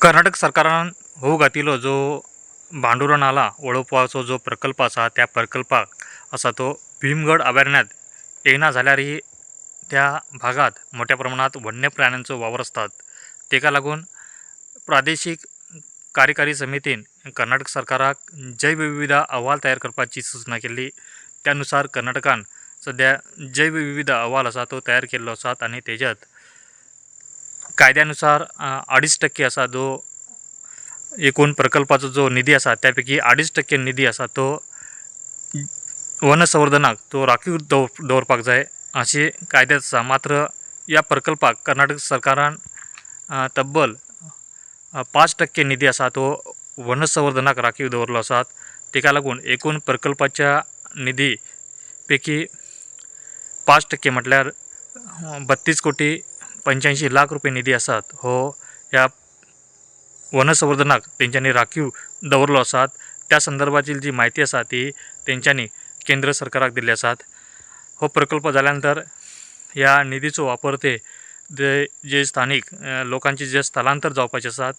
कर्नाटक सरकारान होऊ घातिल्लो जो भांडुरा नाला वळोवपाचो जो प्रकल्प आसा, त्या प्रकल्पाक आसा तो भीमगड अभयारण्यात येयना जाल्यारय त्या भागात मोठ्या प्रमाणात वन्य प्राण्यांचो वावर आसतात. तेका लागून प्रादेशीक कार्यकारी समितीन कर्नाटक सरकाराक जैवविविधा अहवाल तयार करपाची सुचना केल्ली. त्या नुसार कर्नाटकान सद्या जैवविविध अहवाल आसा तो तयार केल्लो आसा आनी तेज्यात कायद्या नुसार 2.5% आसा जो एकूण प्रकल्पाचो जो निधी आसा त्या पैकी 2.5% निधी आसा तो वनसंवर्धनाक तो राखीव दवरपाक जाय अशी कायद्यात आसा. मात्र ह्या प्रकल्पाक कर्नाटक सरकारान तब्बल 5% निधी आसा तो वनसंवर्धनाक राखीव दवरलो आसा. तेका लागून एकूण प्रकल्पाच्या निधी पैकी 5% म्हटल्यार 32 कोटी 85 लाख रुपये निधी आसात हो ह्या वनसंवर्धनाक तेंच्यांनी राखीव दवरलो आसात. त्या संदर्भातील जी म्हायती आसा ती तेंच्यांनी केंद्र सरकाराक दिल्ली आसात. हो प्रकल्प जाल्या नंतर ह्या निधीचो वापर ते जे जे स्थानीक लोकांचे जे स्थलांतर जावपाचे आसात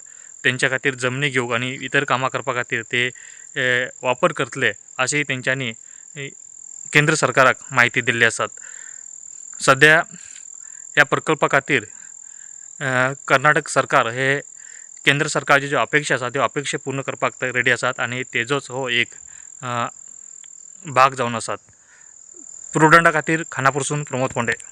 तेंच्या खातीर जमनी घेवंक आनी इतर कामां करपा खातीर ते वापर करतले अशें तेंच्यांनी केंद्र सरकाराक म्हायती दिल्ली आसात. सद्या ह्या प्रकल्पा खातीर कर्नाटक सरकार हे केंद्र सरकारच्यो ज्यो अपेक्षा आसा त्यो अपेक्षा पूर्ण करपाक ते रेडी आसात आनी तेजोच हो एक भाग जावन आसात. प्रुडंटा खातीर खानापूरसून प्रमोद फोंडे.